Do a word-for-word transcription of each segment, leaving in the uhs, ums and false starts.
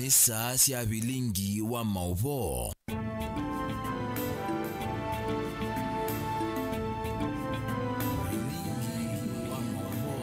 Nĩ saa sya vilingi wa maũvoo. Vilingi wa maũvoo.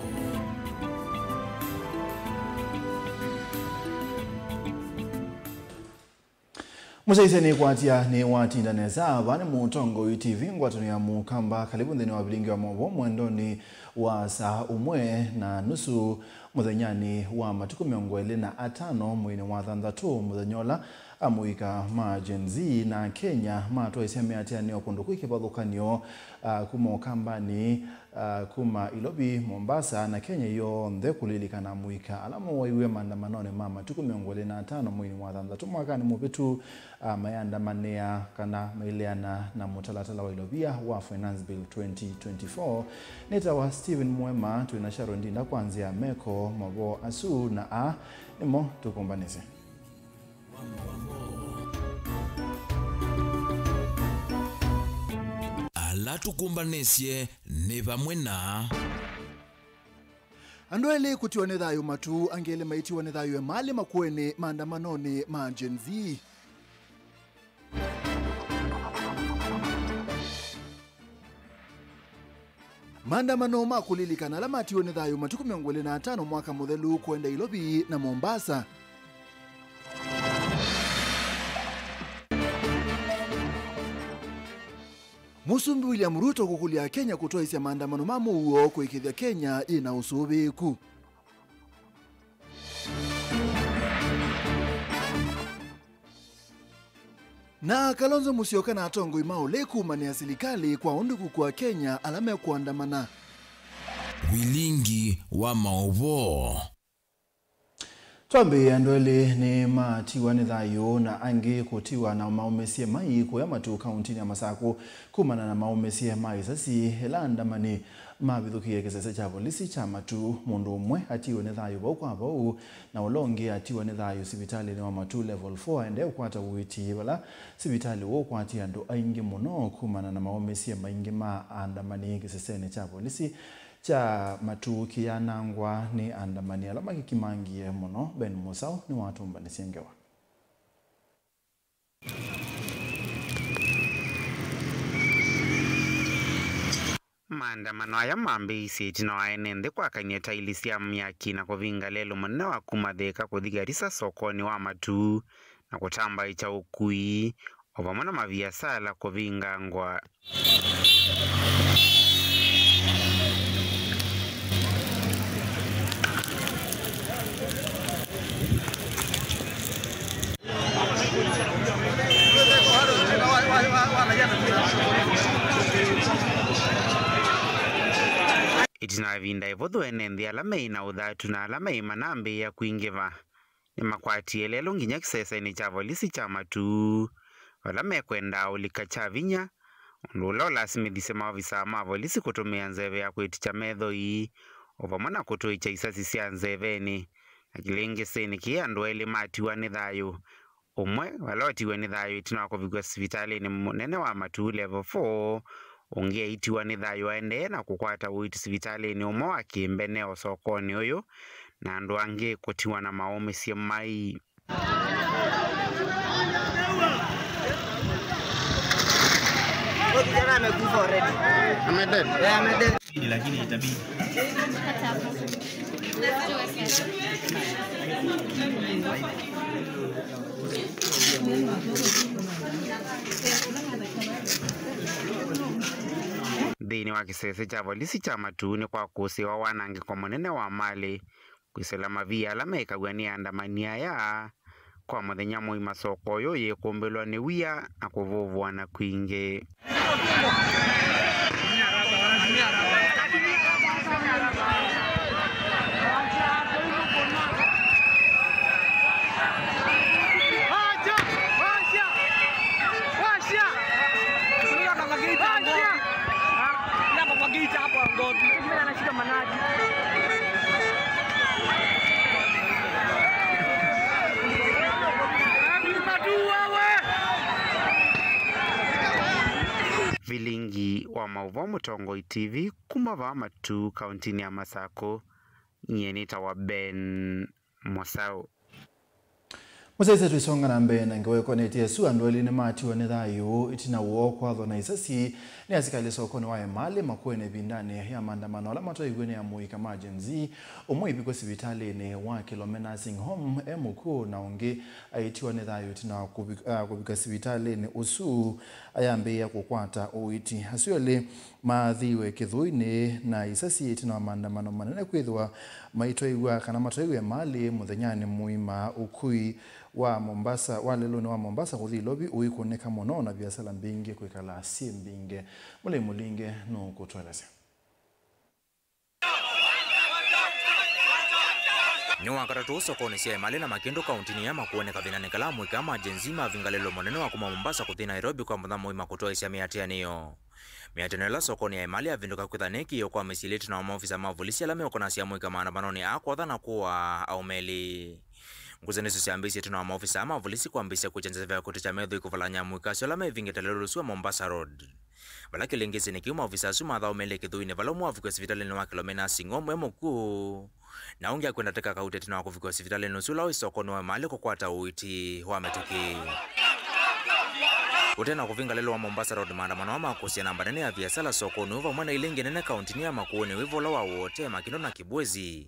Mũsyaĩĩsya nĩkwatya nĩwatinda nesa. Vaa nĩ Mũtongoi T V, ngwatanĩo ya Mũkamba. Kalĩvu nthĩnĩ wa vilingi wa maũvoo mwendonĩ wa saa ũmwe na nusu mũthenyanĩ wa matukũ mĩongo ĩlĩ na atano mweinĩ wa thanthatũ, mũthenya ũla amũika ma Gen Z na Kenya matwaisye mĩatĩanĩo kũndũ kwĩ kĩvathũkany'o, ah, kuma Ũkambanĩ, ah, kuma Ilovi, Mombasa na Kenya yonthe kũlilikana amũika ala mowaiwe maandamanonĩ ma matukũ mĩongo ĩlĩ na atano mweinĩ wa thanthatũ mwakanĩ mũvĩtu, ah, mayandamanĩa kana maileana na mũtalatala wa ilovia wa Finance Bill twenty twenty-four. Nĩtawa Stephen Mwema, twĩ na Sharon Ndinda kwa nzĩa ya meko. Mavoo asu na aa nĩmo tũkũmbanĩsye. Ala tũkũmbanĩsye nĩ vamwe na andũ elĩ kũtiwa nĩ thayũ matu, angĩ elĩ maitiwa nĩ thayũ emalĩ makuenĩ maandamanonĩ ma Gen Z. Maandamano ma kũlilikana ala matiwe nĩ thayũ matukũ mĩongo ĩlĩ na atano mwaka mũthelu kwenda Ilovi na Mombasa. Mũsumbĩ William Ruto kũkũlya Akenya kũtwaĩsya maandamano ma mũuo kũĩkĩĩthya Kenya yĩ na ũsũvĩĩku. Na Kalonzo Musyoka na atongoi ma ũlei kumanĩa silikalĩ kwa ũndũ kũkua Akenya ala mekũandamana. Vilingi wa maũvoo. Twambĩĩe, andũ elĩ nĩmatiwa nĩ thayũ na angĩ kũtiwa na maũmĩsye mai kũya Matuu kauntinĩ ya Masakũ kumana na maũmĩsye ma isasi ĩla andamani mavithũkĩie kĩsese kya volisi kya Matuu. Mũndũ ũmwe atiwe nĩ thayũ vau kwa vau, na ũla ũngĩ atiwa nĩ thayũ sivitalĩnĩ wa Matuu Level four aendee kũkwata ũiiti, vala sivitalĩ ũũ ũkwatie andũ aingĩ mũno kumana na maũmĩsye maingĩ ma andamani kĩsesenĩ kya volisi kya Matuu kĩyanangwa nĩ andamani ala makĩkimangie mũno. Ben Musau nĩwatũmbanĩsye ngewa. Maandamano aya mambĩĩisye ĩtina wa ene nthĩ kwakany'a taili sya myaki na kũvinga lelũ mũnene wa kuma Thĩka kũthi Garissa sokonĩ wa Matuu na kũtambaĩkya ũkui, o vamwe na maviasala kũvingangwa. Ĩtina wa ĩvinda ĩvũthũ, ene nthĩ ala meĩ na ũthatu na ala meĩ manambĩĩa kwingĩva nĩmakwatie lelũ nginya kĩsesenĩ kya volisi kya Matuu, vala mekwendaa ũlika kya vinya, ũndũ ũla ũlasimĩthisye maovisaa ma volisi kũtũmĩa nzeve ya kwĩtikya methoi, o vamwe na kũtũĩkya isasi sya nzevenĩ. Na kĩlĩngĩsĩnĩ kĩĩ, andũ elĩ matiwa nĩ thayũ. Ũmwe, vala ũtiwe nĩ thayũ ĩtina wa kũvikwa sivitalĩnĩ mũnene wa Matuu Level four, ũngĩ aitiwa nĩ thayũ aendee na kũkwata ũiiti sivitalĩnĩ ũmwe wa kĩmbene o sokonĩ ũyũ, na andũ angĩ kũtiwa na maũmĩsye mai. Huyo kijana amekufa already. Amedead? Eh, amedead. Lakini itabidi. Nthĩnĩ wa kĩsese kya volisi kya Matuu nĩkwakũsĩĩwa wanangĩko mũnene wa malĩ, kwĩsĩla mavia ala mekaw'a nĩ andamani aya kwa mũthenya mũima. Soko ũyũ yĩkũmbĩlwa nĩ wia na kũvũvũana kwingĩ. Vilingi wa maũvoo, Mũtongoi T V, kuma vaa Matuu, kauntinĩ ya Masakũ, nyie nĩtawa Ben Mũsaũ. Mũsyaĩĩsya, twĩsonga na mbee na ngewa ĩkonetye ĩsu, andũ elĩ nĩmatiwa nĩ thayũ ĩtina woo kwathwa na isasi nĩ asikalĩ sokonĩ wa Emali Makueni ĩvindanĩ ya maandamano ala matwaiwe nĩ amũika ma Gen Z, ũmwe aivikwa sivitalĩnĩ wa Kilome Nursing Home e mũkw'ũ, na ũngĩ aitiwa nĩ thayũ ĩtina wa kũvi-, ah, kũvika sivitalĩnĩ ũsu ayambĩĩa kũkwata ũiiti. Asu elĩ maathiiwe kĩthũinĩ na isasi ĩtina wa maandamano manene kwĩthĩwa maitwaiw'a kana matwaiwe Emali mũthenyanĩ mũima. Ũkui wa Mombasa, wa lelũnĩ wa Mombasa kũthi Ilovi ũikũnĩka mũno na viasala mbingĩ kwĩkala syĩ mbingĩ. Mũlei Mũlinge nũkũtũelesya. Nĩ Wakatatũ sokonĩ sya Emali na Makĩndũ kauntinĩ ya Makueni kavindanĩ kala amũika ma Gen Z mavinga lelũ mũnene wa kuma Mombasa kũthi Nairobi kwa mũthenya mũima kũtwaĩsya mĩatĩanĩo. Mĩatĩanĩo ĩla sokonĩ ya Emali yavĩndũka kwĩtha nĩ kĩĩo kwa mĩsyĩ ĩtina wa maovisa ma volisi ala meũkonasya amũika maandamanonĩ aa kwatha na kũaa aũme elĩ. Ngusanĩsyo syambĩĩsye ĩtina wa maovisa ma volisi kwambĩĩsya kũkyenza veva kũtĩkya methoi kũvalany'a amũika asu ala mevingĩte lelũ ũsu wa Mombasa Road. Vala kĩlĩngĩsĩnĩ kĩu, maovisa asu mathaũmĩile kĩthũinĩ vala ũmwe wavikwa sivitalĩnĩ wa Kilome Nursing Home e mũkw'ũ, na ũngĩ akw'a ndatĩka kauta ĩtina wa kũvikwa sivitalĩnĩ ũsu ũla wĩ sokonĩ wa Emali kũkwata ũiiti wa mĩtũkĩ. Ũtena kũvinga lelũ wa Mombasa Road, maandamano aa ma kũsya namba nene ya viasala sokonĩ ũũ vamwe na ila ingĩ nene kauntinĩ ya Makueni wĩva ũla wa Wote, Makĩndũ na Kibwezi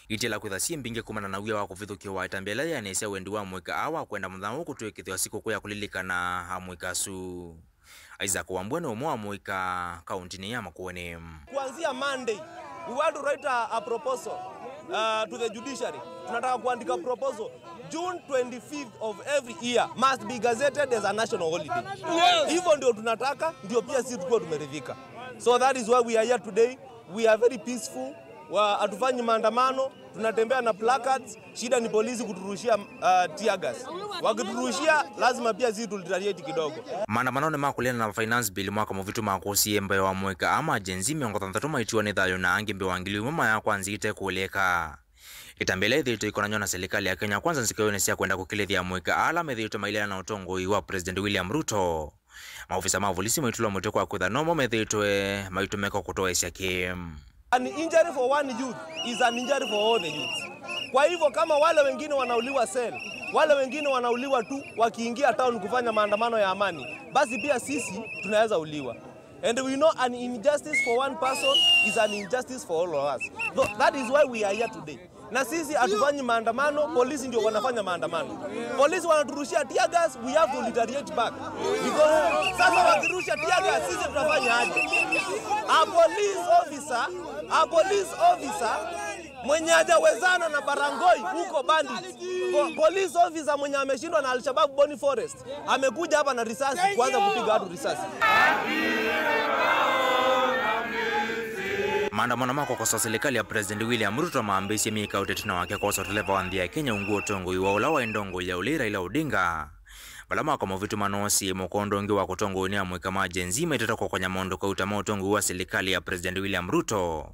itiela kwĩtha syĩ mbingĩ kumana na wia wa kũvithũkĩwa ĩtambya ĩla yĩanĩsya wendi wa amũika aa wa kwenda mũthenya ũũ kũtw'ĩkĩthw'a sikũkũ ya kũlilikana amũika asu. Isaac Wambua nĩ ũmwe wa amũika kauntinĩ ya Makueni. Kuanzia Monday, we want to write a, a proposal, uh, to the judiciary. Tunataka kuandika proposal. June twenty-fifth of every year must be gazetted as a national holiday. Yes. Hivyo ndio tunataka, ndio pia sisi tukuwa tumeridhika. So that is why we are here today. We are very peaceful. Wa, hatufanyi maandamano, tunatembea na placards. Shida ni polisi kuturushia, uh, tear gas. Wakiturushia, lazima pia sisi tulitaliate kidogo. Maandamano nĩ ma kũleana na finance bill mwaka mũvĩtu makũsie mbee wa amũika aa ma Gen Z mĩongo thanthatũ maitiwa nĩ thayũ na angĩ mbee wa ngili ũmwe maya kwa nzĩa ite kũeleka. Ĩtambya ĩla yĩthĩĩtwe ĩkonany'a na silikalĩ ya Kenya Kwanza nzikayonĩ sya kwenda kũkĩlĩthya amũika ala methĩĩtwe maileana na ũtongoi wa President William Ruto. Maovisa ma volisi maitulwa mũtĩ kwa kwĩtha nomo methĩĩtwe maitũmĩka kũtoesya kĩĩ. An injury for one youth is an injury for all the youths. Kwa hivyo kama wale wengine wanauliwa cell, wale wengine wanauliwa tu wakiingia town kufanya maandamano ya amani, basi pia sisi tunaweza uliwa. And we know an injustice for one person is an injustice for all of us. So that is why we are here today. Na sisi hatufanyi maandamano, polisi ndio wanafanya maandamano. Polisi wanaturushia tear gas, we have to retaliate back. Because sasa wakirusha tear gas, sisi tutafanya aje? A police officer, a police officer mwenye hajawezana na barangoi huko bandits. Po-, police officer mwenye ameshindwa na Al-Shabaab Boni Forest amekuja hapa na risasi, kuanza kupiga watu risasi. Maandamano ma kũkosoa silikalĩ ya President William Ruto mambĩĩsye myei kaũtĩ ĩtina wake kwosa ũteleva wa nthĩ ya Kenya ungu ũtongoi wa ũla waĩ ndongoi ya ũlei Raila Odinga, vala mwaka mũvĩtu manoosie mũkondo ũngĩ wa kũtongoew'a nĩ amũika ma Gen Z maitĩte kũkonya maũndũ kauta ma ũtongoi wa silikalĩ ya President William Ruto.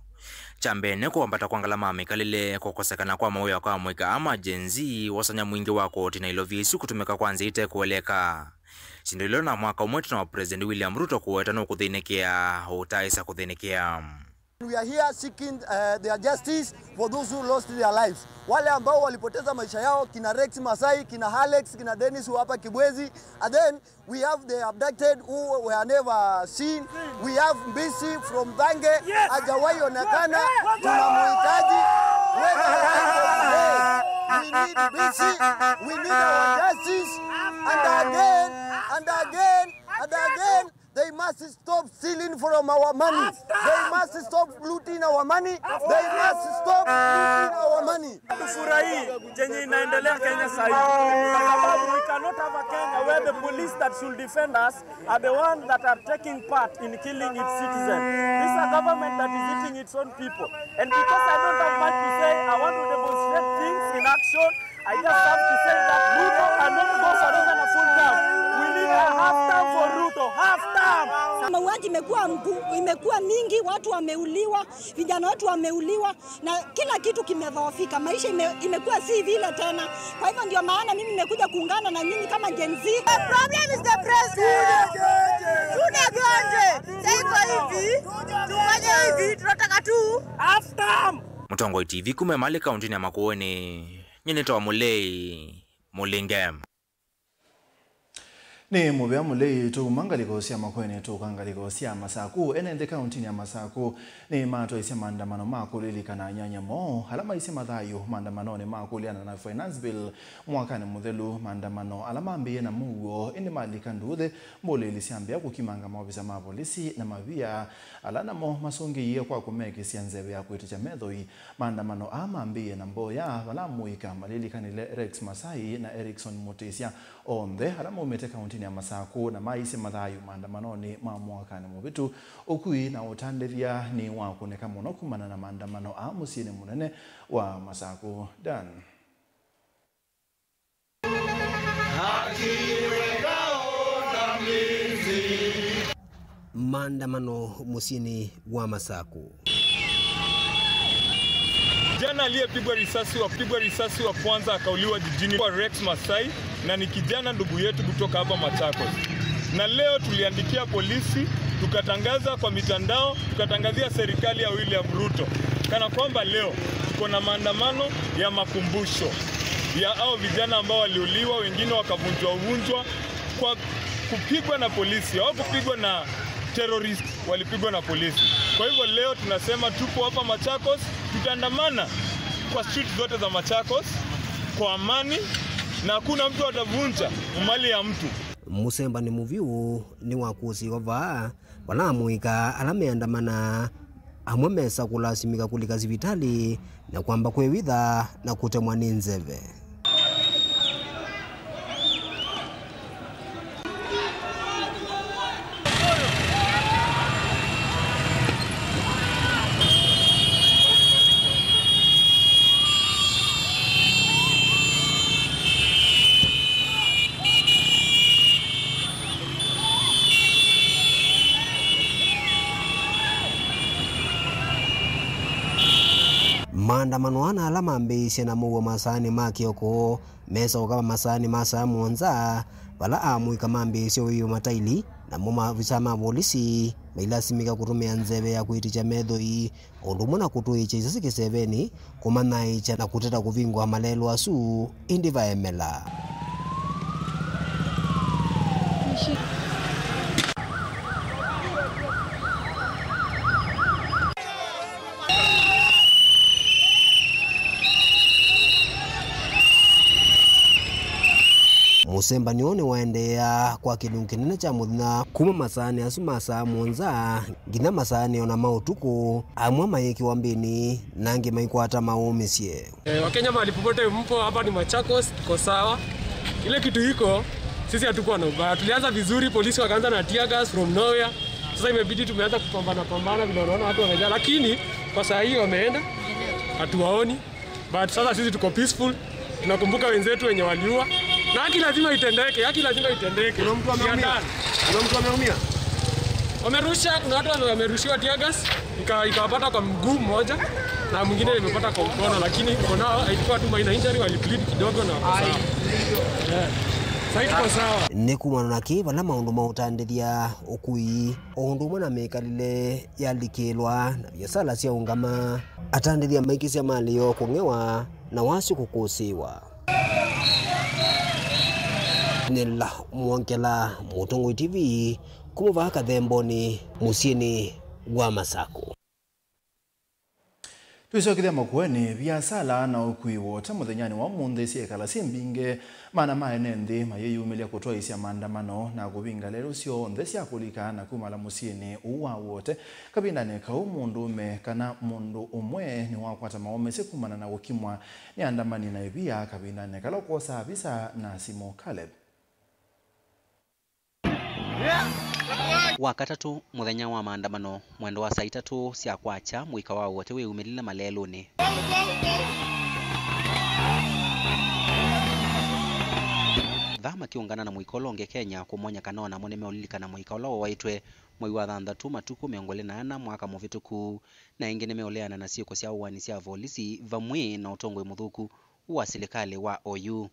Kya mbee nĩ kũambata kwa ngalama ya mĩkalĩle, kũkosekana kwa mawĩa kwa amũika aa ma Gen Z, wosany'a mwingĩ wa koti na ilovia isu kũtũmĩka kwa nzĩa ite kũeleka. Syĩndũ ila na mwaka ũmwe ĩtina wa President William Ruto kũweta nũkũthĩnĩkĩa ũtaĩsa kũthĩnĩkĩa. We are here seeking, uh, their justice for those who lost their lives. Wale ambao walipoteza maisha yao, kina Rex Masai, kina Alex, kina Dennis wa hapa Kibwezi, and then we have the abducted who were never seen. We have Mbisi from Thange, hajawahi onekana. Tunamhitaji. Whether alive or dead, we need Mbisi. We need our justice. And again, and again, and again, they must stop stealing from our money. They must stop looting our money. They must stop looting our money. Tufurahii chenye inaendelea Kenya sahii. Kwa sababu we cannot have a Kenya where the police that should defend us are the ones that are taking part in killing its citizens. This is a government that is eating its own people. And because I don't have much to say, I want to demonstrate things in action. I just have to say that Ruto cannot go for even a full term. We need a half term for Ruto. Half term! Mauaji imekuwa mgu-, imekuwa mingi, watu wameuliwa, vijana wetu wameuliwa, na kila kitu kimedhoofika. Maisha ime-, imekuwa si vile tena. Kwa hivyo ndio maana mimi nimekuja kuungana na nyinyi kama Gen Z. The problem is the president. Tuna ganje. Sasa iko hivi. Tufanye hivi. Tunataka tu half term. Mũtongoi T V kuma Emali kauntinĩ ya Makueni. Nyie nĩtawa Mũlei Mũlinge. Nĩ mũvea mũlei, tũuma ngalĩko sya Makueni tũka ngalĩko sya Masaku. Ene nthĩ kauntinĩ ya Masaku nĩ matwaisye maandamano ma kũlilikana anyanya moo ala maisye mathayũ maandamanonĩ ma kũleana na Finance Bill mwakanĩ mũthelu. Maandamano ala mambĩĩe na mũuo, ĩndĩ malika nduuthĩ, mbũlĩĩli syambĩĩa kũkimanga maovisa ma volisi na mavia ala namo masũngĩie kwa kũmekĩsya nzeve ya kwĩtĩkya methoi. Maandamano aa mambĩĩe na mboya, vala amũika malilikanile Rex Masai na Erickson Mutisya, onthe ala maumĩte kauntinĩ ya Masaku na maisye mathayũ maandamanonĩ ma mwakanĩ mũvĩtu. Ũkui na ũtandĩthya nĩ wakũnĩka mũno kumana na maandamano aa mũsyĩnĩ mũnene wa Masaku. Dan. Maandamano mũsyĩnĩ wa Masaku. Jana aliyepigwa risasi wa, pigwa risasi wa kwanza akauliwa jijini kwa Rex Masai, na ni kijana ndugu yetu kutoka hapa Machakos. Na leo tuliandikia polisi, tukatangaza kwa mitandao, tukatangazia serikali ya William Ruto kana kwamba leo tuko na maandamano ya makumbusho ya hao vijana ambao waliuliwa, wengine wakavunjwa vunjwa kwa kupigwa na polisi, au kupigwa na terrorist, walipigwa na polisi. Kwa hivyo leo tunasema tupo hapa Machakos, tutaandamana kwa street zote za Machakos kwa amani, na hakuna mtu atavunja mali ya mtu. Mũsembanĩ mũvyũ nĩwakũsĩĩwa vaa, vala amũika ala meandamanaa amwe mesa kũlasimĩka kũlika sivitalĩ na kwamba kwĩw'itha na kũtemwa nĩ nzeve. Maandamano ana ala mambĩĩisye na mũuo masaanĩ ma kĩoko, mesa ũkava masaanĩ ma saa mũonza, vala amũika mambĩĩisye ũiũ mataili, namo maovisa ma volisi mailasimĩka kũtũmĩa nzeve ya kwĩtĩkya methoi, o ũndũ ũmwe na kũtũĩkya isasi kĩsevenĩ, kũmanyaĩĩkya na kũteta kũvingũa malelũ asu, ĩndĩ vaemela. Mũsembanĩo nĩwaendeea kwa kĩlungu kĩnene kya mũthenya kuma masaanĩ asu ma saa mũonza nginya masaanĩ ona ma ũtukũ, amwe mayĩkĩwa mbĩnĩ na angĩ maikwata maũmĩsye. Eh, Wakenya mahali popote mpo, hapa ni Machakos, tuko sawa. Ile kitu iko, sisi hatukuwa na ubaya. Tulianza vizuri, polisi wakaanza na tear gas from nowhere. Sasa imebidi tumeanza kupambana pambana vile unaona watu wamejaa, lakini kwa saa hii wameenda, hatuwaoni. But sasa sisi tuko peaceful. Tunakumbuka wenzetu wenye waliua. Na haki lazima itendeke, haki lazima itendeke. Kuna mtu ameumia? We are done. Kuna mtu ameumia? Wamerusha, kuna watu wame-, wamerushiwa tear gas, ika-, ikawapata kwa mguu mmoja na mwingine imepata kwa mkono, lakini for now haikuwa tu minor injury, walibleed kidogo na wako sawa. Yeah. Sasa tuko sawa. Nĩ kumana na kĩ vala maũndũ ma ũtandĩthya, ũkui, o ũndũ ũmwe na mĩkalĩle yalikĩlwa na viasala syaũngama, atandĩthya maikĩsya malĩ yoo kũng'ewa na wasyo kũkũsĩĩwa. Nĩla Mwongela, Mũtongoi T V, kuma vaa Kathembonĩ, mũsyĩnĩ wa Masaku. Twĩsyokethya Makueni, viasala na ũkui wota mũthenyanĩ wa ũmũnthĩ syekala syĩ mbingĩ. Maana ma ene nthĩ mayĩyumĩlya kũtwaĩĩsya maandamano na kũvinga lelũ syonthe sya kũlika na kumala mũsyĩnĩ ũũ wa Wote. Kavindanĩ kau, mũndũũme kana mũndũ ũmwe nĩwakwata maũmĩsye kumana na kũkimwa nĩ andamani na ĩvia kavindanĩ kala ũkwosaa visa na simũ. Caleb. Wakatatũ, mũthenya wa maandamano, mwendo wa saa itatũ sya kwakya, mũika wa Wote wĩyumĩlile malelũnĩ. Vaa makĩũngana na mũika ũla ũngĩ Kenya kũmony'a kana o namo nĩmeũlilikana mũika ũla wowaĩtwe mwei wa thanthatũ matukũ mĩongo ĩlĩ na ana mwaka mũvĩtũku, na ĩngĩ nĩmeũleana na syĩko sya ũaani sya volisi vamwe na ũtongoi mũthũku wa silikalĩ wa O U.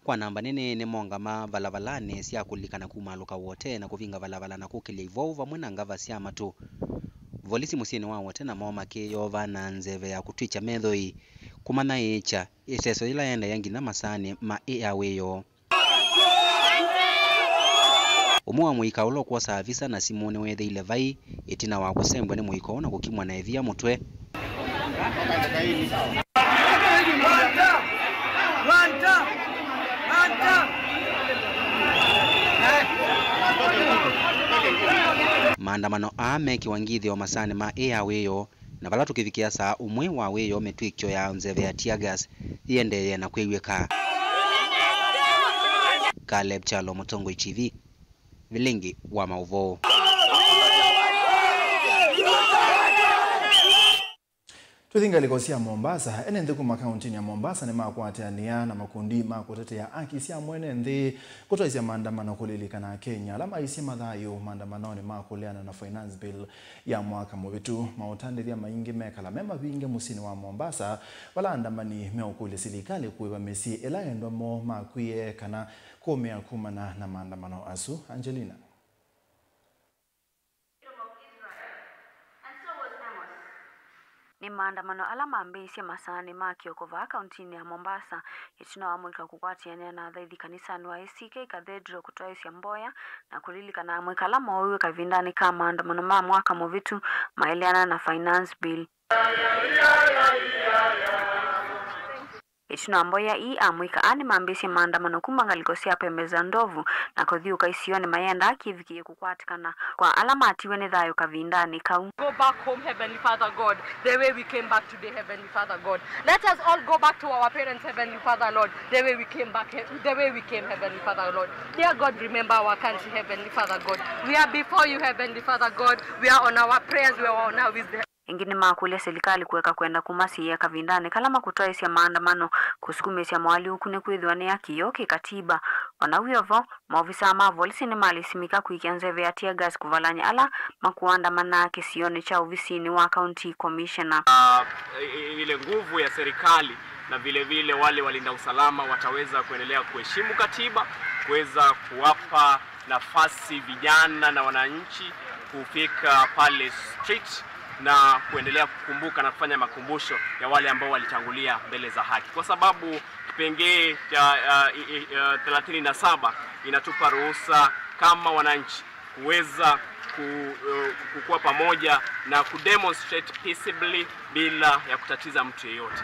Kwa namba nene nĩmongama valavalanĩ sya kũlilikana kumaalũka Wote na kũvinga valavala na kũkĩlya ivwaũ vamwe na ngava sya matũ. Volisi mũsyĩnĩ wa Wote namo makĩyova na nzeve ya kũtwĩkya methoi. kũmanya ĩĩkya ĩseso yĩla yaendeea nginya masaanĩ ma ĩ ya wĩoo. Ũmwe wa mũika ũla ũkwosaa visa na simũ nĩweethĩile vai ĩtina wa kũsembw'a nĩ mũika ũũ na kũkimwa na ĩvia mũtwe. Maandamano aa mekĩwa ngithyo masaanĩ ma ĩ ya wĩoo, na vala tũkĩvikĩa saa ũmwe wa wĩoo, mĩtw'ĩkyo ya nzeve ya tear gas yĩendeeye na kwĩw'ĩka. Caleb Kyalo, Mũtongoi T V, Vilingi wa maũvoo. Tũthi ngalĩko sya Mombasa. Ene nthĩ kuma kauntinĩ ya Mombasa nĩmakwatĩanĩa na makundi ma kũtetea aki sya mwene nthĩ kũtwaĩsya maandamano kũlilikana Akenya ala maisye mathayũ maandamanonĩ ma kũleana na finance bill ya mwaka mũvĩtu. Maũtandĩthya maingĩ mekala me mavinge mũsyĩnĩ wa Mombasa, vala andamani meũkũlya silikalĩ kũĩva mĩsyĩ ĩla endwa moo makwie kana kũmĩa kumana na maandamano asu. Angelina. Nĩ maandamano ala mambĩĩisye masaanĩ ma kĩoko vaa kauntinĩ ya Mombasa, ĩtina wa mũika kũkwatĩanĩa na athaithi kanisanĩ wa A C K Cathedral kũtwaĩsya mboya na kũlilikana amũika ala mooiwe kavindanĩ ka maandamano ma mwaka mũvĩtu maeleana na finance bill. Ĩtina wa mboya ii, amũika aa nĩmambĩĩsye maandamano kuma ngalĩko sya Pembe za Ndovu na kũthyũũka isionĩ mayenda kĩvikĩe kũkwatĩkana kwa ala matiwe nĩ thayũ kavindanĩ kau. Go back home, Heavenly Father God, the way we came back today, Heavenly Father God. Let us all go back to our parents, Heavenly Father Lord, the way we came back, the way we came, Heavenly Father Lord. Dear God, remember our country, Heavenly Father God. We are before you, Heavenly Father God. We are on our prayers, we are on our wisdom. Ĩngĩ nĩmakũlya silikalĩ kũeka kwenda kũmasiĩĩa kavindanĩ kala makũtwaĩsya maandamano kũsukumĩĩsya moalyũku nĩkwĩthĩwa nĩ haki yoo kĩkatiba. O na wĩ o vo, maovisaa ma volisi nĩmalisimĩka kwĩkĩa nzeve ya tear gas kũvalany'a ala makũandamanaa kĩsionĩ kya ovisinĩ wa County Commissioner. Ah, i-, i-, ile nguvu ya serikali na vile vile wale walinda usalama wataweza kuendelea kuheshimu katiba, kuweza kuwapa nafasi vijana na wananchi kufika pale street na kuendelea kukumbuka na kufanya makumbusho ya wale ambao walitangulia mbele za haki, kwa sababu kipengee cha, uh, i-, i-, uh, thelathini na saba inatupa ruhusa kama wananchi kuweza ku-, uh, kukua pamoja na kudemonstrate peaceably bila ya kutatiza mtu yeyote.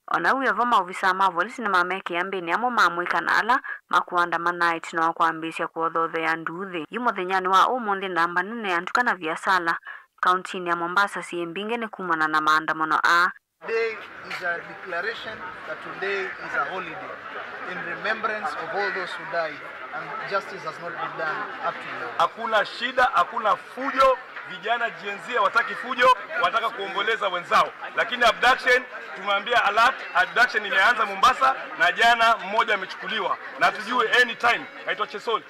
O na wĩ o vo, maovisaa ma volisi nĩmamekĩa mbĩnĩ amwe ma amũika na ala makũandamanaa ĩtina wa kwambĩĩsya kũothoothea nduuthĩ. Yu mũthenyanĩ wa ũmũnthĩ, namba nene ya nduka na viasala kauntinĩ ya Mombasa syĩ mbingĩ nĩ kumana na maandamano aa. Today is a declaration that today is a holiday in remembrance of all those who died and justice has not been done up to now. Hakuna shida, hakuna fujo. Vijana Gen Z hawataki fujo, wanataka kuomboleza wenzao. Lakini abduction, tumeambia alert, abduction imeanza Mombasa, na jana mmoja amechukuliwa. Na tujue anytime, anaitwa Chesoni.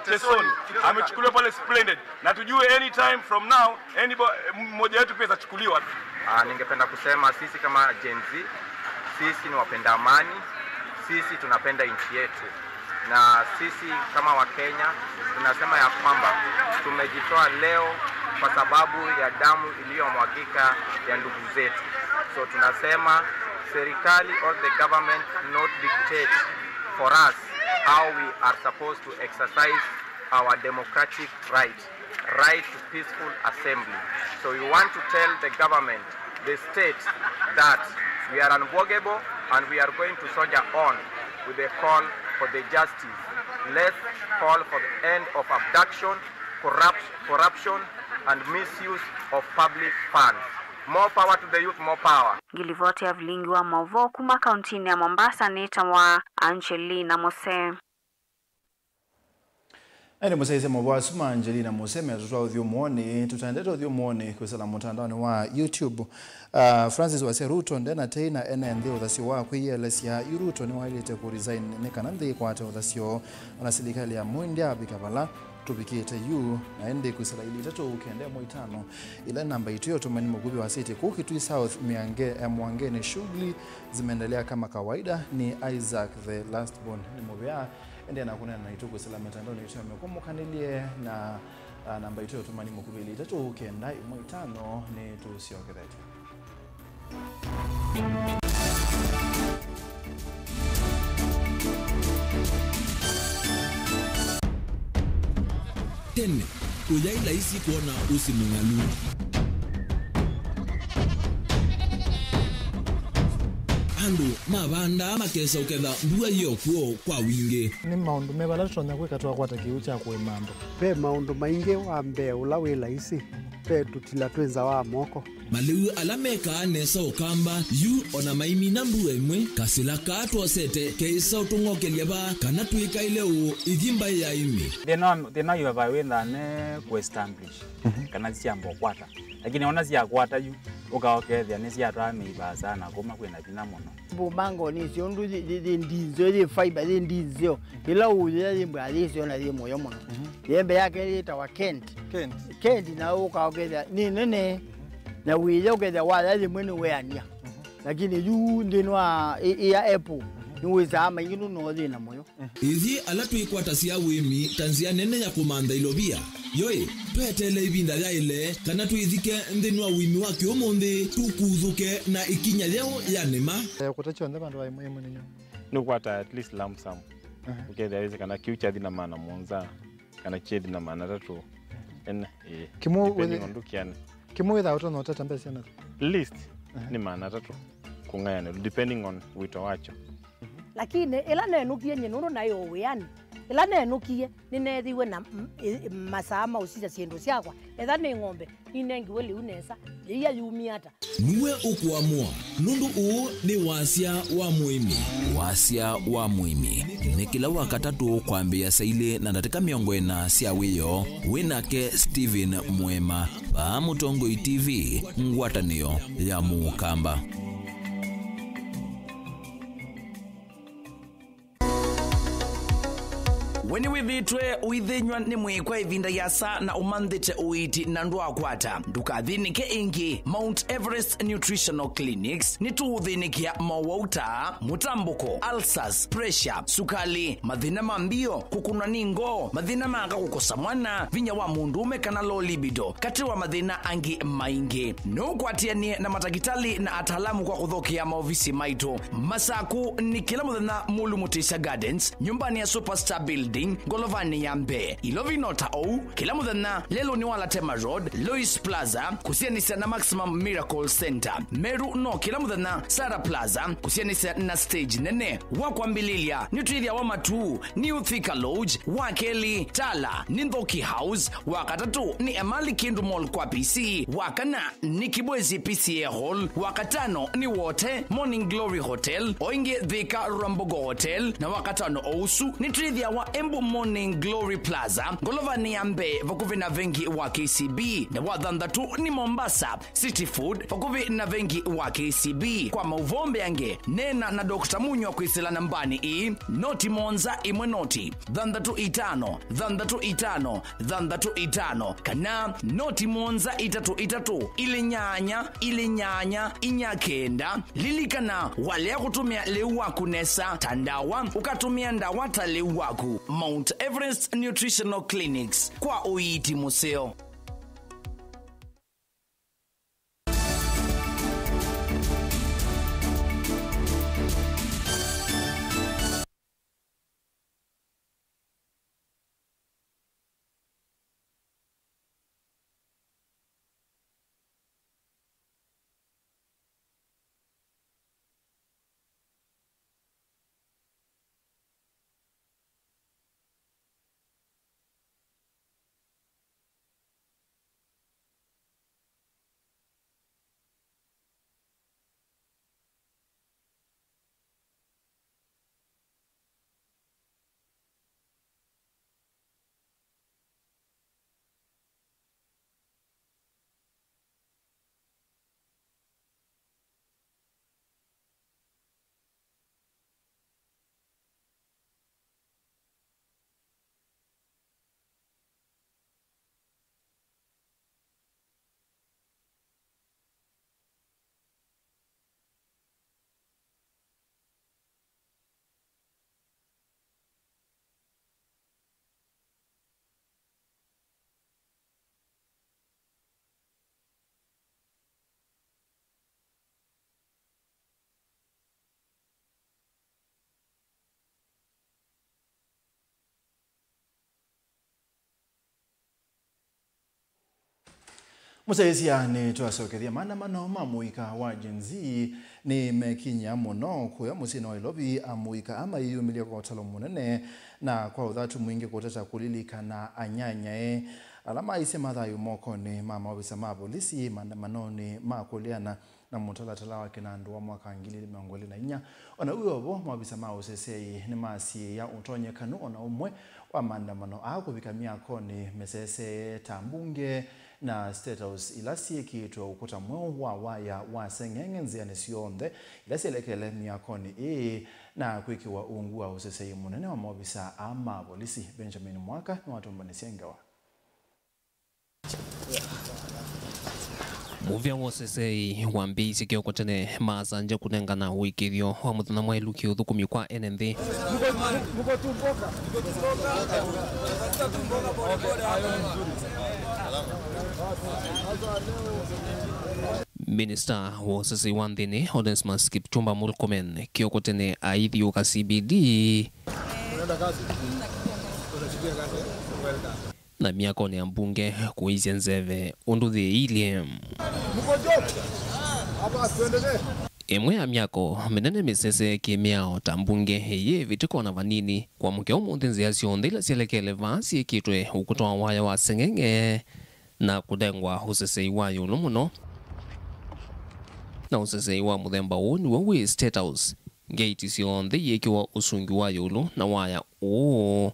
Chesoni. Amechukuliwa pale Splendid. Na tujue anytime from now, anybody, mmoja wetu pia atachukuliwa. Ah, ningependa kusema sisi kama Gen Z, sisi ni wapenda amani, sisi tunapenda nchi yetu. Na sisi kama Wakenya tunasema ya kwamba tumejitoa leo kwa sababu ya damu iliyomwagika ya ndugu zetu. So tunasema serikali or the government not dictate for us how we are supposed to exercise our democratic right, right to peaceful assembly. So we want to tell the government, the state, that we are unbogable and we are going to soldier on with the call for the justice. Let's call for the end of abduction, corrupt-, corruption and misuse of public funds. More power to the youth, more power. Ngilivoti ya vilingi wa mauvoo kuma kauntinĩ ya Mombasa nĩtawa Angelina Mose. Ene mũsyaĩĩsya maũvoo asu ma Angelina Mose metũtwaa ũthyũmũonĩ. Tũtaendete ũthyũmũonĩ kwĩsĩla mũtandaonĩ wa YouTube. Ah, Francis wasya Ruto ndena tei na ene nthĩ ũthasyo wa kwĩyĩelesya. Yu Ruto nĩwaĩlĩte kũ resign nĩ kana nthĩ ĩkwate ũthasyo. Ona silikalĩ ya Moi ndyaavika vala tũvikĩte yu, na ĩndĩ kwĩsĩla ilĩ itatũ kenda ĩmwe itano, ila namba itũ ya ũtũmani mũkuvĩ wasĩtye kũu Kitui South, Mĩange, eh, Mwangeni, shughuli zimeendelea kama kawaida. Nĩ Isaac the last born nĩ mũvea. Endeea na kũneena naitũ kwĩsĩla mĩtandaonĩ itũ ya mĩkũmũkanĩlye na, ah, namba itũ ya ũtũmani mũkuvĩ ilĩ itatũ kenda ĩmwe itano nĩtũsyokethetye. Ene, ũyaĩ laisi kwona ũsi mũng'alu. Andũ mavandaa makesa ũketha mbua yĩ o kw'o kwa wingĩ. Nĩ maũndũ meva ala tũtonya kwĩka twakwata kĩw'ũ kya kũĩma andũ? Ve maũndũ maingĩ. Wa mbee ũla wĩ laisi, ve tũtila twĩ nza wa moko. Malĩu ala mekaa nesa Ũkamba yu o na maimina mbua ĩmwe, kasĩla kaa twosete keĩsa ũtũng'okelya vaa kana twĩkaĩle ũũ ĩthi mbaĩ ya ĩmĩ. Thĩna wa, thĩna wa ivavai wĩthaa ne kũ establish, mhm, kana syamba ũkwata. Lakini ona syakwata yu, ũka ũkethĩa nĩsyatwaa mĩivaa sana kuma kwĩna vinya mũno. Mbumangoni icio ũndũ yĩ, yĩ, yĩ ndinzeo, yĩ fiber, yĩ ndinzeo. Ĩla ũũyĩa yĩ mbwa yĩsyo na yĩ mũyo mũno. Mhm. Yembe yake yĩtawa Kent. Kent. Kent na ũka ũkethĩa nĩ nene. Na wĩya ũkethĩa waya yĩmwe nĩ weania. Mhm. Lakini yu nthĩnĩ wa ĩ, ĩ ya apple, mhm, nĩ wĩsaa maingĩ nũno yĩ na mũyo. Ithyĩ ala twĩkwatasya ũĩmi ta nzĩa nene ya kũmantha ilovia, yoĩ, tweteele ĩvinda yaĩle kana twĩthike nthĩnĩ wa ũĩmi wa kĩũmũnthĩ, tũkuthũke na ĩkinya yeũ ya nĩma. Eh, kũta kyonthe vandũ va ĩmwe ĩmwe nĩ nyũmũ. Nĩũkwata at least lump sum. Aha. Ũkethĩa wĩsĩ kana kĩu kyathi na maana mũonza, kana kyethi na maana atatũ. Ene, ĩĩ. Kĩmwe depending wĩthĩ-, on ndũkĩane. Kĩmwe wĩthaa ũtonya ũtata mbesa syana? Least, aha, nĩ maana atatũ kũng'ayanĩlwa, depending on wĩto wakyo. Lakini ĩla nenũkie nyie nũndũ naĩ o wĩanĩ, ĩla nenũkie nĩneethiwe na m-, ĩ-, masaa ma ũsisya syĩndũ syakwa, etha nĩ ng'ombe, ninengiwe lĩu nesa, yĩia yumie ata? Nue ũkũamũa, nũndũ ũũ nĩ wasya wa mũĩmi. Wasya wa mũĩmi nĩ kĩla Wakatatũ kwambĩĩa saa ilĩ na ndatĩka mĩongo ĩna sya wĩoo, wĩ nake Stephen Mwema, vaa Mũtongoi T V, ngwatanĩo ya Mũkamba. We nĩwĩthĩĩtwe ũithĩnyw'a nĩ mwĩĩ kwa ĩvinda yĩasa na ũmanthĩte ũiiti na ndwakwata? Ndũkathĩnĩke ĩngĩ. Mount Everest Nutritional Clinics nĩtũũthĩnĩkĩa mowau ta mũtambũko, ulcers, pressure, sukalĩ, mathĩna ma mbio, kũkũnwa nĩ ngoo, mathĩna ma aka kũkosa mwana, vinya wa mũndũũme kana low libido, katĩ wa mathĩna angĩ maingĩ. No ũkwatĩanĩe na matakĩtalĩ na ataalamu kwa kũthokea maovisi maitũ. Masaku nĩ kĩla mũthenya Mulu Mutisya Gardens, nyũmbanĩ ya Superstar Building, ngolovanĩ ya mbee. Ilovi no ta ũu, kĩla mũthenya lelũnĩ wa Latema Road, Lois Plaza, kũsianĩsya na Maximum Miracle Center. Meru no kĩla mũthenya Sarah Plaza, kũsianĩsya na stage nene. Wa kwambĩlĩlya, nĩtwĩthĩawa Matuu, New Thika Lodge, wa kelĩ, Tala, nĩ Nthoki House, wa katatũ, nĩ Emali Kindu Mall kwa P C, wa kana, nĩ Kibwezi P C A Hall, wa katano, nĩ Wote, Morning Glory Hotel, o ĩngĩ Thika Rwambogo Hotel, na wa katano o ũsu, nĩtwĩthĩawa Embu Morning Glory Plaza, ngolovanĩ ya mbee, vakuvĩ na vengi wa K C B, na wa thanthatũ, nĩ Mombasa, City Food, vakuvĩ na vengi wa K C B. Kwa maũvoo mbeange, neena na Doctor Munywa kwĩsĩla nambanĩ ĩĩ, noti mũonza ĩmwe noti, thanthatũ itano, thanthatũ itano, thanthatũ itano, kana noti mũonza itatũ itatũ, ilĩ nyanya, ilĩ nyanya, inya kenda. Lilikana, walea kũtũmĩa lĩu waku nesa ta ndawa, ũkatũmĩa ndawa ta lĩu waku. Mount Everest Nutritional Clinics, kwa ũiiti mũseo. Mũsyaĩĩsya, nĩtwasokethya. Maandamano ma mũika wa Gen Z nĩmekinyĩa mũno kũya mũsyĩnĩ wa Nairobi, amũika aa mayĩyumĩlya kwa ũtalo mũnene na kwa ũthatu mwingĩ kũtata kũlilikana anyanyae ala maisye mathayũ mokonĩ ma maovisa ma volisi maandamanonĩ ma kũleana na mũtalatala wa kĩnandũ wa mwaka wa ngili ilĩ mĩongo ĩlĩ na inya. O na wĩ o vo, maovisa ma ũseseĩ nĩmasiĩĩa ũtonyekanu o na ũmwe wa maandamano aa kũvika myakonĩ mĩsesee ta mbunge na State House, ila syĩkĩĩtwe ũkũta mweũ wa waya wa seng'eng'e nzĩanĩ syonthe ila syelekele myakonĩ ĩĩ, na kwĩkĩwa ungu wa ũseseĩ mũnene wa maovisa aa ma volisi. Benjamin Mwaka nĩwatũmbanĩsye ngewa. Mũvĩa wa ũseseĩ wambĩĩisye kĩoko tene, maasanja kũnengana ũĩkĩĩthyo wa mũthenya mwaĩlu kĩũthũkũmi kwa ene nthĩ. Minista wa ũseseĩ wa nthĩnĩ, Onesmus Kipchumba Murkomen, kĩoko tene aithiũka C B D. Na myakonĩ ya mbunge kũisya nzeve ũndũ yĩilyĩ. Ĩmwe ya myako mĩnene mĩsese kĩ-mĩao ta mbunge ĩyĩ ĩvĩtĩka o na vanini. Kwamũkĩa ũmũnthĩ, nzĩa syonthe ila syelekele vaa syĩkĩtwe ũkũta wa waya wa seng'eng'e na kũnengwa ũseseĩ wa ĩũlũ mũno. Na ũseseĩ wa mũthemba ũũ nĩw'o wĩ State House. Ngeiti syonthe iyĩkĩwa ũsungi wa ĩũlũ na waya ũũ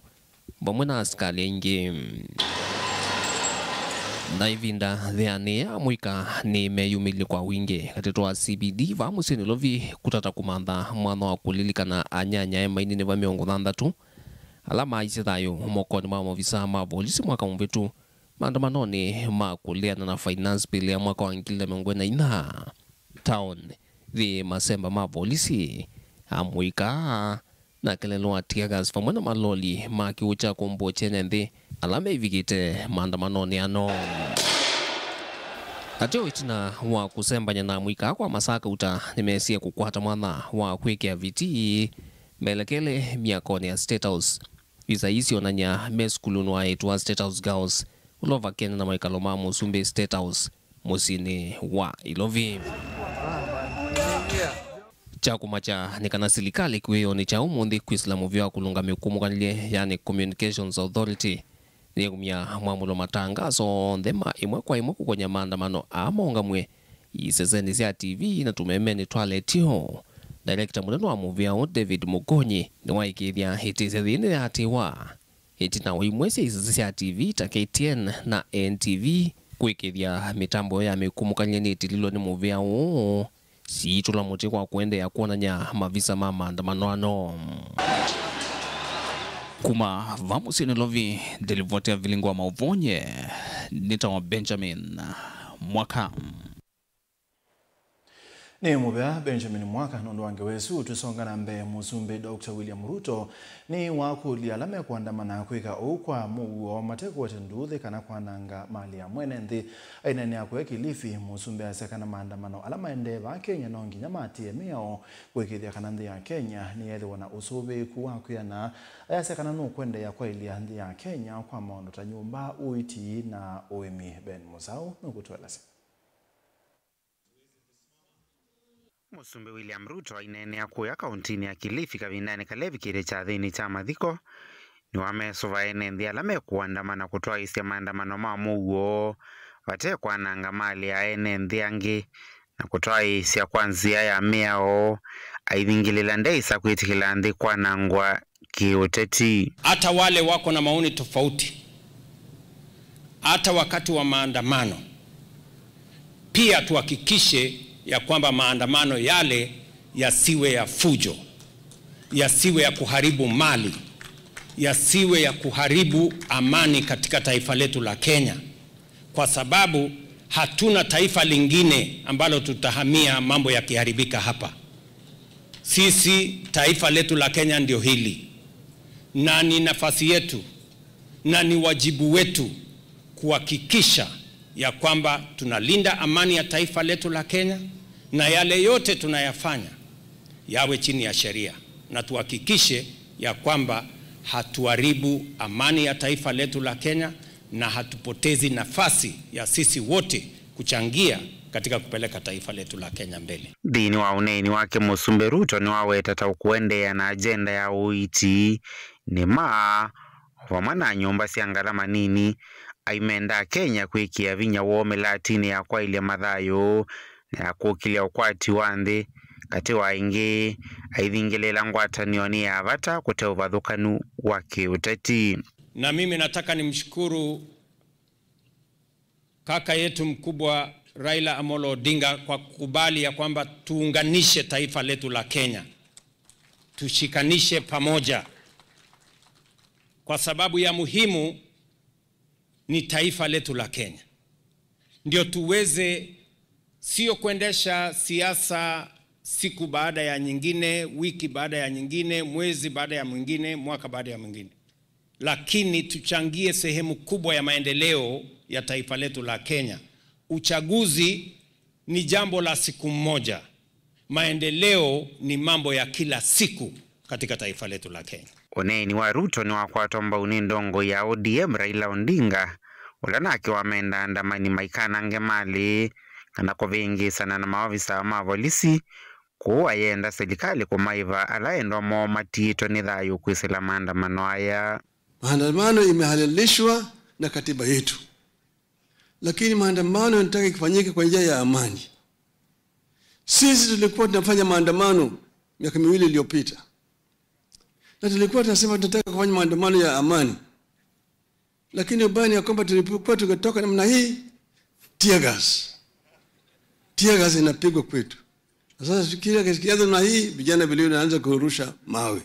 vamwe na asikalĩ aingĩ. Na ĩvinda yĩanĩe, amũika nĩmeyumĩlye kwa wingĩ katĩ wa C B D vaa mũsyĩ Nairobi kũtata kũmantha mwanya wa kũlilikana anyanyae maininĩva mĩongo thanthatũ ala maisye thayũ mokonĩ ma maovisa ma volisi mwaka mũvĩtu maandamanonĩ ma kũleana na finance bill ya mwaka wa ngili na mĩongo ĩna na inya. Town yĩ masemba ma volisi, amũika na kelelo wa tear gas vamwe na maloli ma kĩw'ũ kya kũmbũkya ene nthĩ ala meivikĩte maandamanonĩ ano. Ateo ĩtina wa kũsembany'a na amũika kwa masaa kauta, nĩmesie kũkwata mwanya wa kwĩkĩa vitii melekele myakonĩ ya State House. Visa ii syonany'a me sukulunĩ wa eĩtu wa State House Girls, ũla ũvakene na mawĩkalo ma mũsumbĩ State House mũsyĩnĩ wa Nairobi. Kya kũmakya nĩ kana silikalĩ kĩwĩonĩ kya ũmũnthĩ kwĩsĩla mũvĩa wa kũlũnga mĩkũmũkanĩlye, yani Communications Authority, nĩyĩkumya mwamũlo matangaso onthe ma ĩmwe kwa ĩmwe kũkony'a maandamano aa maũngamw'e isesenĩ sya T V na tũmemenĩ twa letio. Director mũnene wa mũvĩa ũũ, David Mũkonyi, nĩwaĩkĩĩthya ĩtĩsya yĩĩ nĩyaatĩĩwa ĩtina wa imwe sya isese sya T V ta K T N na N T V kwĩkĩĩthya mĩtambo ya mĩkũmũkanĩlye nĩtililwe nĩ mũvĩa ũũ, siitũla mũtĩ kwa kũendeea kwonany'a mavisa ma maandamano ano. Kuma vaa mũsyĩ Nairobi, nĩ livoti ya Vilingi wa Maũvoo, nĩtawa Benjamin Mwaka. Nĩ mũvea Benjamin Mwaka nũndũ wa ngewa ĩsu. Tũsonga na mbee, Mũsumbĩ Doctor William Ruto nĩwakũlya ala mekũandamana kwĩka ũu kwa mũuo, mate kũete nduuthĩ kana kwananga malĩ ya mwene nthĩ. Aineenea kũya Kilifi, Mũsumbĩ asya kana maandamano ala maendee vaa Kenya no nginya maatĩĩe mĩao kũĩkĩĩthya kana nthĩ ya Kenya nĩyeethĩwa na ũsũvĩĩku wa kwĩana. Ayasya kana nũkũendeea kwaĩlya nthĩ ya Kenya kwa maũndũ ta nyũmba, ũiiti na ũĩmi. Ben Mũsaũ nũkũtũelesya. Mũsumbĩ William Ruto aineenea kũya kaũntĩnĩ ya Kilifi kavindanĩ kala evikĩte kyathĩnĩ kya mathiko, nĩwamesũva ene nthĩ ala mekũandamana kũtwaĩĩsya maandamano ma mũuo vate kwananga malĩ ya ene nthĩ angĩ na kũtwaĩĩsya kwa nzĩa ya mĩao, aivingĩlĩla ndeĩsa kwĩtĩkĩla nthĩ kwanangwa kĩũteti. Hata wale wako na maoni tofauti, hata wakati wa maandamano, pia tuhakikishe ya kwamba maandamano yale yasiwe ya fujo, yasiwe ya kuharibu mali, yasiwe ya kuharibu amani katika taifa letu la Kenya, kwa sababu hatuna taifa lingine ambalo tutahamia mambo yakiharibika hapa. Sisi, taifa letu la Kenya ndio hili, na ni nafasi yetu na ni wajibu wetu kuhakikisha ya kwamba tunalinda amani ya taifa letu la Kenya, na yale yote tunayafanya yawe chini ya sheria, na tuhakikishe ya kwamba hatuharibu amani ya taifa letu la Kenya na hatupotezi nafasi ya sisi wote kuchangia katika kupeleka taifa letu la Kenya mbele. Nthĩnĩ wa ũneeni wake, Mũsumbĩ Ruto nĩwaweta ta ũkũendeea na agenda ya ũiiti nĩ ma o vamwe na nyũmba sya ngalama nini, aimenda Akenya kwĩkĩa vinya woo mĩlatinĩ ya kwaĩlya mathayũ na ya kũkĩlya ũkwati wa nthĩ, katĩ wa ĩngĩ, aithingĩlĩĩla ngwatanĩo nĩ ya vata kũte ũvathũkanu wa kĩũteti. Na mimi nataka nimshukuru kaka yetu mkubwa Raila Amolo Odinga kwa kukubali ya kwamba tuunganishe taifa letu la Kenya, tushikanishe pamoja, kwa sababu ya muhimu ni taifa letu la Kenya, ndio tuweze sio kuendesha siasa siku baada ya nyingine, wiki baada ya nyingine, mwezi baada ya mwingine, mwaka baada ya mwingine, lakini tuchangie sehemu kubwa ya maendeleo ya taifa letu la Kenya. Uchaguzi ni jambo la siku moja, maendeleo ni mambo ya kila siku katika taifa letu la Kenya. Ũneeni wa Ruto nĩwakwatwa mbau nĩ ndongoi ya O D M Raila Odinga, ũla nake wamenda andamani maikanange malĩ kana kũvĩngĩĩsana na maovisa ma volisi, kũu ayenda silikalĩ kũmaĩva ala endwa moo matiĩtwe nĩ thayũ kwĩsĩla maandamano aya. Maandamano imehalalishwa na katiba yetu, lakini maandamano yanataka ifanyike kwa njia ya amani. Sisi tulikuwa tunafanya maandamano miaka miwili iliyopita, na tulikuwa tunasema tunataka kufanya maandamano ya amani, lakini ubaya ni ya kwamba tulipokuwa tukitoka namna hii, tear gas, tear gas inapigwa kwetu. Na sasa kila kikianza namna hii, vijana vilio wanaanza kurusha mawe.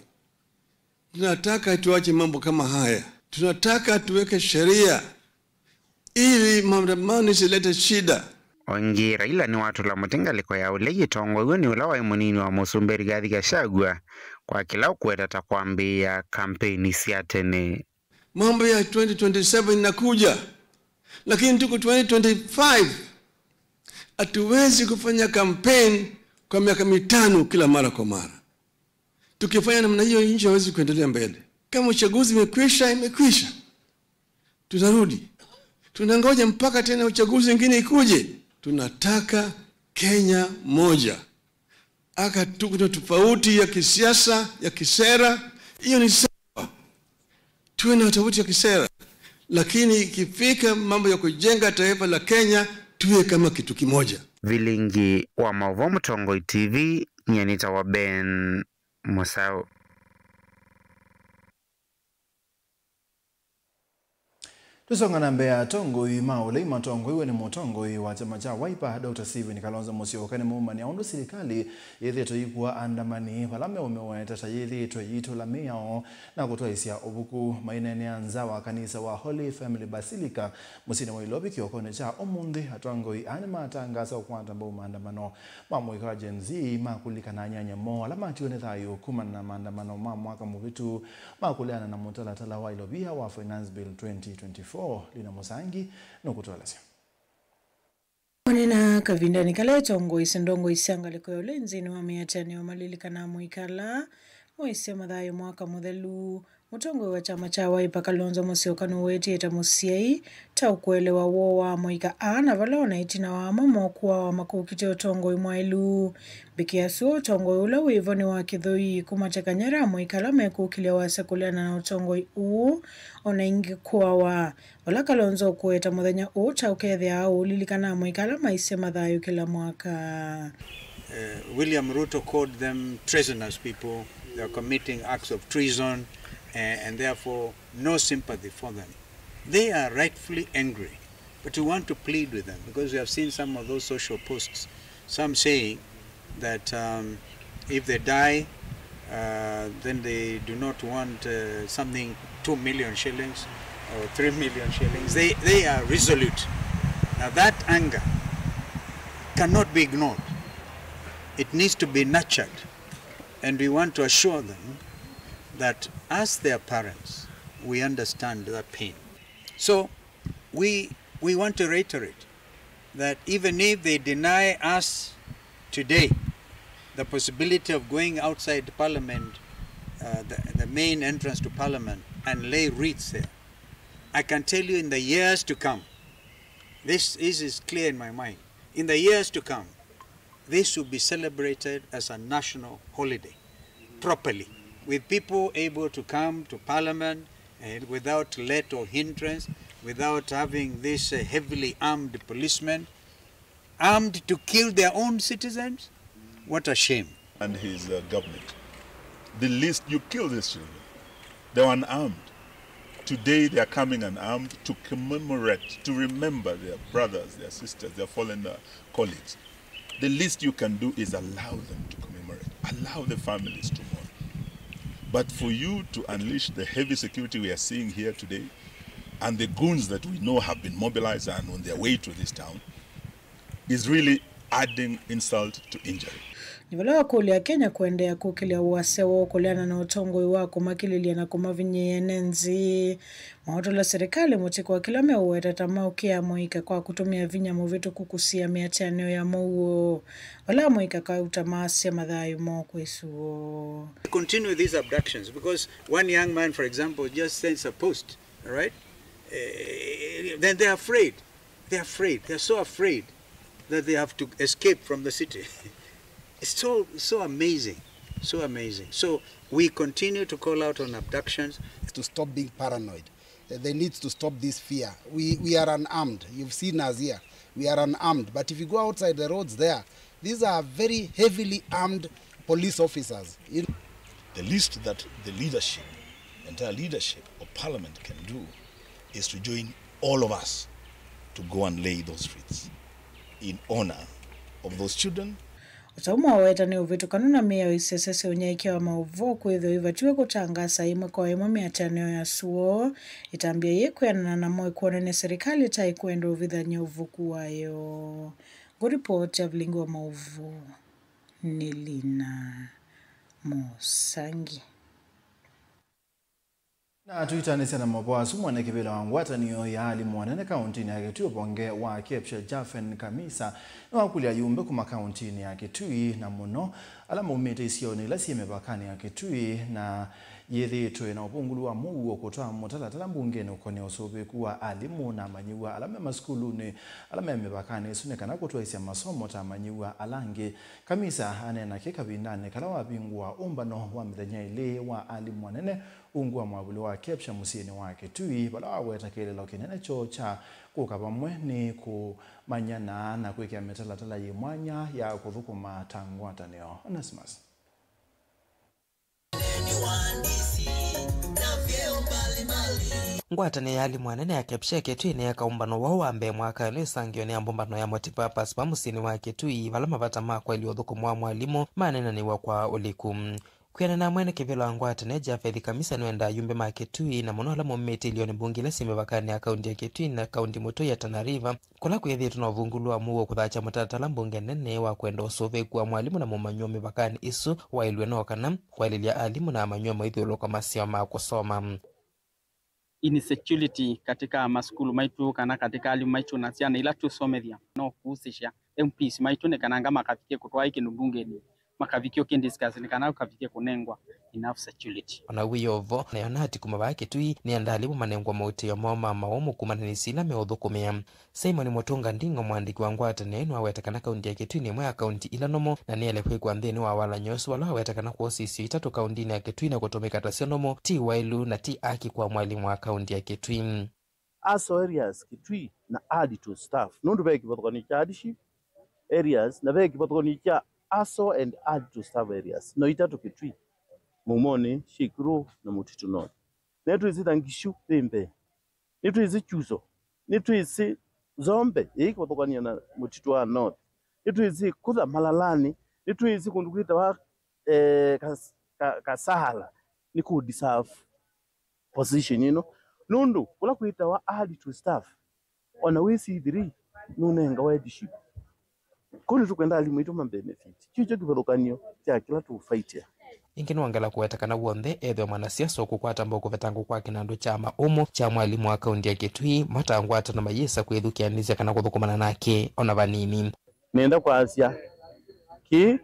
Tunataka tuache mambo kama haya. Tunataka tuweke sheria ili maandamano isilete shida. O ĩngĩ, Raila nĩwatũla mũtĩ ngalĩko ya ũlei ĩtongoew'e nĩ ũla waĩ mũnini wa Mũsumbĩ Rigathi Gachagua kwa kĩla ũkweta ta kwambĩĩa kampeini sya tene. Mambo ya twenty twenty-seven inakuja, lakini tuko twenty twenty-five. Hatuwezi kufanya campaign kwa miaka mitano kila mara kwa mara. Tukifanya namna hiyo, nchi haiwezi kuendelea mbele. Kama uchaguzi imekwisha, imekwisha. Tunarudi. Tunangoja mpaka tena uchaguzi mwingine ikuje. Tunataka Kenya moja. Aka tuko na tofauti ya kisiasa, ya kisera, hiyo ni sawa. Tuwe na tofauti ya kisera, lakini ikifika mambo ya kujenga taifa la Kenya, tuwe kama kitu kimoja. Vilingi wa maũvoo Mũtongoi T V, nyie nĩtawa Ben Mũsaũ. Tũsonga na mbee, atongoi ma ũlei matongoiw'e nĩ mũtongoi wa kyama kya Wiper, Doctor Stephen Kalonzo Musyoka, nĩmaumany'a ũndũ silikalĩ yĩthĩĩtwe ĩikua andamani vala meũmĩweta ta yĩthĩĩtwe ĩitũla mĩao na kũtwaĩsya ũvuku. Maineenea nza wa kanisa wa Holy Family Basilica mũsyĩnĩ wa Ilovi kĩokonĩ kya ũmũnthĩ, atongoi aa nĩmatangaasa ũkwata mbau maandamano ma mũika wa Gen Z ma kũlilikana anyanya moo ala matiwe nĩ thayũ kumana na maandamano ma mwaka mũvĩtu ma kũleana na mũtalatala wa ilovia wa Finance Bill twenty twenty-four. Lina Mũsangi nũkũtũelesya. Kũneena kavindanĩ kala ĩtongoesye ndongoi sya ngalĩko ya ũlei nthĩnĩ wa mĩatĩanĩo malilikanaa mũika ala moisye mathayũ mwaka mũthelu, mũtongoi wa kyama kya Wiper Kalonzo Musyoka nũwetĩte mũsyai ta ũkũelewa woo wa amũika aa, na vala ona ĩtina wa amwe mokũawa makũkitye ũtongoi mwaĩlu. Mbĩkĩa sua ũtongoi ũla wĩ vo nĩ wa kĩthũi, kũmateka nyara amũika ala mekũkĩlya wasya kũleana na ũtongoi ũũ, ona ĩngĩ kũawa. Vala Kalonzo ũkũweta mũthenya ũũ ta ũkethĩawa ũũlilikana amũika ala maisye mathayũ kĩla mwaka. Uh, William Ruto called them treasonous people. They are committing acts of treason, uh, and therefore no sympathy for them. They are rightfully angry, but we want to plead with them because we have seen some of those social posts, some saying that, um, if they die, uh, then they do not want, uh, something two million shillings or three million shillings. They, they are resolute. Now that anger cannot be ignored. It needs to be nurtured, and we want to assure them that as their parents, we understand that pain. So we, we want to reiterate that even if they deny us today the possibility of going outside Parliament, uh, the, the main entrance to Parliament, and lay wreaths there, I can tell you in the years to come, This, this is clear in my mind. In the years to come, this will be celebrated as a national holiday, properly, with people able to come to Parliament and without let or hindrance, without having these, uh, heavily armed policemen, armed to kill their own citizens. What a shame. And his, uh, government. The least you kill these children. They were unarmed. Today they are coming unarmed to commemorate, to remember their brothers, their sisters, their fallen, uh, colleagues. The least you can do is allow them to commemorate, allow the families to mourn. But for you to unleash the heavy security we are seeing here today, and the goons that we know have been mobilized and on their way to this town, is really adding insult to injury. Nĩ vala wakũlya Kenya kũendeea kũkĩlya wasya woo kũleana na ũtongoi wa kũmakilĩlya na kũmavinyĩĩa ene nthĩ. Maũtũla serikali mũtĩ kwa kĩla meũweta ta maũkĩa mũika kwa kũtũmĩa vinya mũvĩtũku kũsia mĩatĩanĩo ya mũuo, vala amũika kauta maasya mathayũ moo kwĩ suo. Continue these abductions because one young man, for example, just sends a post, right? Eh, then they're afraid. They're afraid. They're so afraid that they have to escape from the city. It's so, so amazing. So amazing. So we continue to call out on abductions. To stop being paranoid. Uh, they need to stop this fear. We, we are unarmed. You've seen us here. We are unarmed. But if you go outside the roads there, these are very heavily armed police officers. You The least that the leadership, entire leadership of Parliament can do is to join all of us to go and lay those wreaths in honor of those children. Ũtau maweta nĩ ũvĩtũkanu na mĩao isese sya ũnyaĩĩkya wa maũvoo kwĩthĩwa ivatiwe kũtangaasa ĩmwe kwa ĩmwe mĩatĩanĩo ya suo. Ĩtambya yĩĩ kwĩanana namo ĩkwonany'a serikali ta ĩkwenda ũvithany'a ũvuku wayo. Ngũripoti ya vilingi wa maũvoo nĩ Lina Mũsangi. Na tũitanĩsya na maũvoo asu, mwene kĩvĩla wa ngwatanĩo ya alimũ anene kaũntĩnĩ ya Kitui ũvonge wa KEPSHA, Japhen Kamisa, nĩwakũlya ayumbe kuma kaũntĩnĩ ya Kitui, na mũno ala maumĩte isionĩ ila syĩ mĩvakanĩ ya Kitui na yĩthĩĩtwe na ũvungũlu wa mũuo kũtwaa mũtalatala mbungenĩ ũkonea ũsũvĩĩku wa alimũ na amanyĩw'a ala me masukulunĩ ala me mĩvakanĩ ĩsu nĩ kana kũtwaĩsya masomo ta amanyĩw'a ala angĩ. Kamisa aneena kĩ kavindanĩ kala wavingũa ũmbano wa mĩthenya ĩlĩ wa alimũ anene ungu wa mwavuli wa KEPSHA mũsyĩnĩ wa Kitui, vala waweta kĩeleelo kĩnene kyoo kya kũka vamwe nĩ kũmanyana na kwĩkĩa mĩtalatala yĩ mwanya ya kũthũkũma ta ngwatanĩo. Onesimus. Ngwatanĩo ya alimũ anene ya KEPSHA ĩketw'ĩnĩ ya kaũmbano woo wa mbee mwaka ĩno ĩsangĩwe nĩ ambũmbano ya multipurpose va mũsyĩnĩ wa Kitui, vala mavata ma kwaĩlya ũthũkũmi wa mwalimũ maneenanĩw'a kwa ũliku. Kwĩanana na mwene kĩvĩla wa ngwatanĩo Japhet Kamisa, nĩwendaa ayumbe ma Kitui, na mũno ala maumĩte ilionĩ mbunge ila syĩ mĩvakanĩ ya kaunti ya Kitui na kaunti mũtũi ya Tana River, kũla kwĩthĩĩtwe na ũvungũlu wa mũuo kũthakya mũtalatala mbunge nene wa kwenda ũsũvĩĩku wa mwalimũ na mũmanyĩw'a mĩvakanĩ ĩsu waĩlw'e no kana kwaĩlĩlya alimũ na amanyĩw'a maithyũlũlũka maseo ma kũsoma. Insecurity katika masukulu maitũ kana katika alimũ maitũ na syana ila tũsomethya. No kuhusisha MPs maitũ nĩ kananga makavikie kũtwaa kĩndũ mbungenĩ, makavikie ũkĩndiscuss nĩ kana ũkavikie kũnengwa enough security. Ona wĩ o vo, nayo nati kuma vaa Kitui nĩenda alimũ manengwa maũtĩo moo ma maũmũ kumana na isila meũthũkũmĩa. Simon Mũtũnga Nding'o, mũandĩki wa ngwatanĩo ĩno, aweta kana kaunti ya Kitui nĩ ĩmwe ya kaunti ila nomo na nĩyaĩle kwĩkwa nthĩnĩ wa walany'o ũsu, vala waweta kana kwosa isio itatũ kauntinĩ ya Kitui na kũtũmĩka ta syo nomo ti waĩlu na ti aki kwa mwalimũ wa kaunti ya Kitui. ASO areas Kitui na ADTO staff, nũndũ ve kĩvathũkany'o kya ADSHP areas na ve kĩvathũkany'o kya ASO and ADTO staff areas, no itatũ Kitui, Mumonĩ, Shikuru na Mutito North. Nĩtwĩsĩ ta Ngishu yĩ mbee, nĩtwĩsĩ Kyuso, nĩtwĩsĩ Zombe ĩĩ kĩvathũkany'o na Mutito wa North, nĩtwĩsĩ Kutha Malalani, nĩtwĩsĩ kũndũ kwĩtawa, eh, Kas-, Ka-, Kasala, nĩ kũ deserve position ĩno, nũndũ kũla kwĩtawa ADTO staff, ona wĩ C three, nũnengawa ADSHP. Kũu nĩtũkwenda alimũ aitũ ma benefit. Kĩu kyo kĩvathũkany'o kya kĩla tũũfaitĩa. Ĩngĩ nĩwongela kũweta kana w'onthe, ethĩwa mwanasiasa ũkũkwata mbau kũvetangwa kwa kĩnandũ kya maũmũ kya mwalimũ wa kaunti ya Kitui, matangwata na mayĩsa kwĩthukĩanĩsya kana kũthũkũmana nake ona vanini. Nĩenda kwasya, kĩĩ,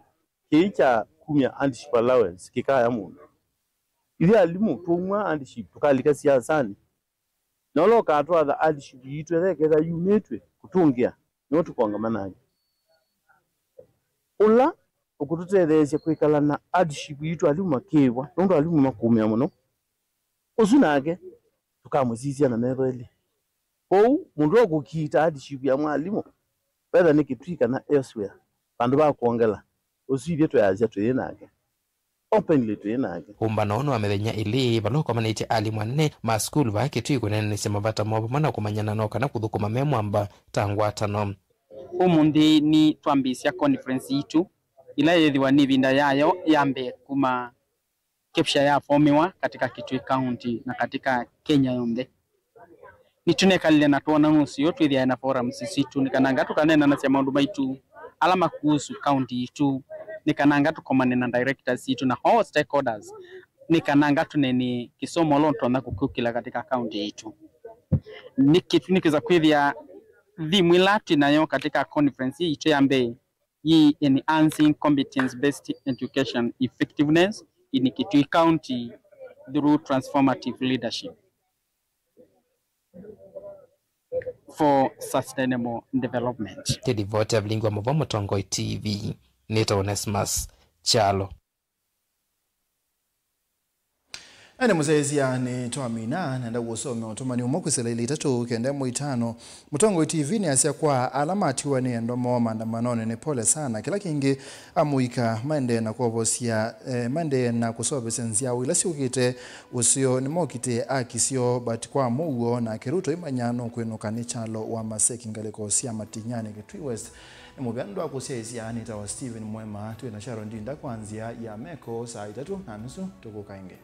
kĩĩ kya kumya ADSHP allowance kĩkaya mũndũ. Ithyĩ alimũ twaumwa ADSHP tũkalika siasanĩ, Na ũla ũkatwatha hardship yitũ ethĩwa ĩkethĩwa yumĩtw'e kũtũngĩa, nĩwe tũkongamana nake. Ũla ũkũtũtetheesya kwĩkala na hardship yitũ alimũ makĩĩvwa, nũndũ alimũ makũmĩa mũno, ũsu nake tũkamũsisya na metho elĩ. Kwoou, mũndũ ũla ũkũkiita hardship ya mwalimũ, wetha nĩ Kitui kana elsewhere, vandũ va kwongela, ũsu ithyĩ twĩasya twĩ nake. Openly twĩ nake. Ũmbano ũũ nĩ wa mĩthenya ĩlĩ vala ũkomanĩtye alimũ anene ma sukulu vaa Kitui kũneenanĩsya mavata moo vamwe na kũmanyana no kana kũthũkũma me mwamba ta ngwatano. Ũmũnthĩ nĩtwambĩĩsya conference yitũ, ĩla yĩthĩwa nĩ ĩvinda yayo ya mbee kuma KEPSHA yafomĩwa katika Kitui County na katika Kenya yonthe. Nĩtũnekalile na twona ũseo twĩthĩae na forums sitũ, nĩ kananga tũkaneenanasya maũndũ maitũ ala makuhusu county yitũ, nĩ kananga tũkomane na directors sitũ na all stakeholders, nĩ kananga tũneenee kĩsomo ũla ũtonya kũkũkĩla katika county yitũ. Nĩ kĩtumi nĩkwĩsa kwĩthĩa theme ĩla twĩ nayo katika conference yitũ ya mbee yĩ Enhancing Competence Based Education Effectiveness in Kitui County through Transformative Leadership for Sustainable Development. Kĩlivoti ya vilingi wa mũvoo Mũtongoi T V, nĩtawa Onesmus Kyalo. Ene mũsyaĩĩsya nĩ twamina, nenda kũsomea ũtũmani ũmwe kwĩsĩla ilĩ itatũ kenda ĩmwe itano. Mũtongoi T V nĩasya kwa ala matiwa nĩ endwa moo maandamanonĩ nĩ pole sana. Kĩla kĩngĩ amũika maendee na kwovosya, eh, maendee na kũseũvĩsya nzyaũ ila syũkĩte. Ũseo nĩmokitĩe aki syoo, but kwa mũuo nake Ruto imanya nũkwĩnũka nĩ Kyalo wa Maseki ngalĩko sya Matinyani, Kitui West. Nĩ mũvea nũndũ wa kũsyaĩĩsya, nĩtawa Stephen Mwema, twĩ na Sharon Ndinda kwa nzĩa ya meko saa itatũ na nusu, tũkũka ĩngĩ.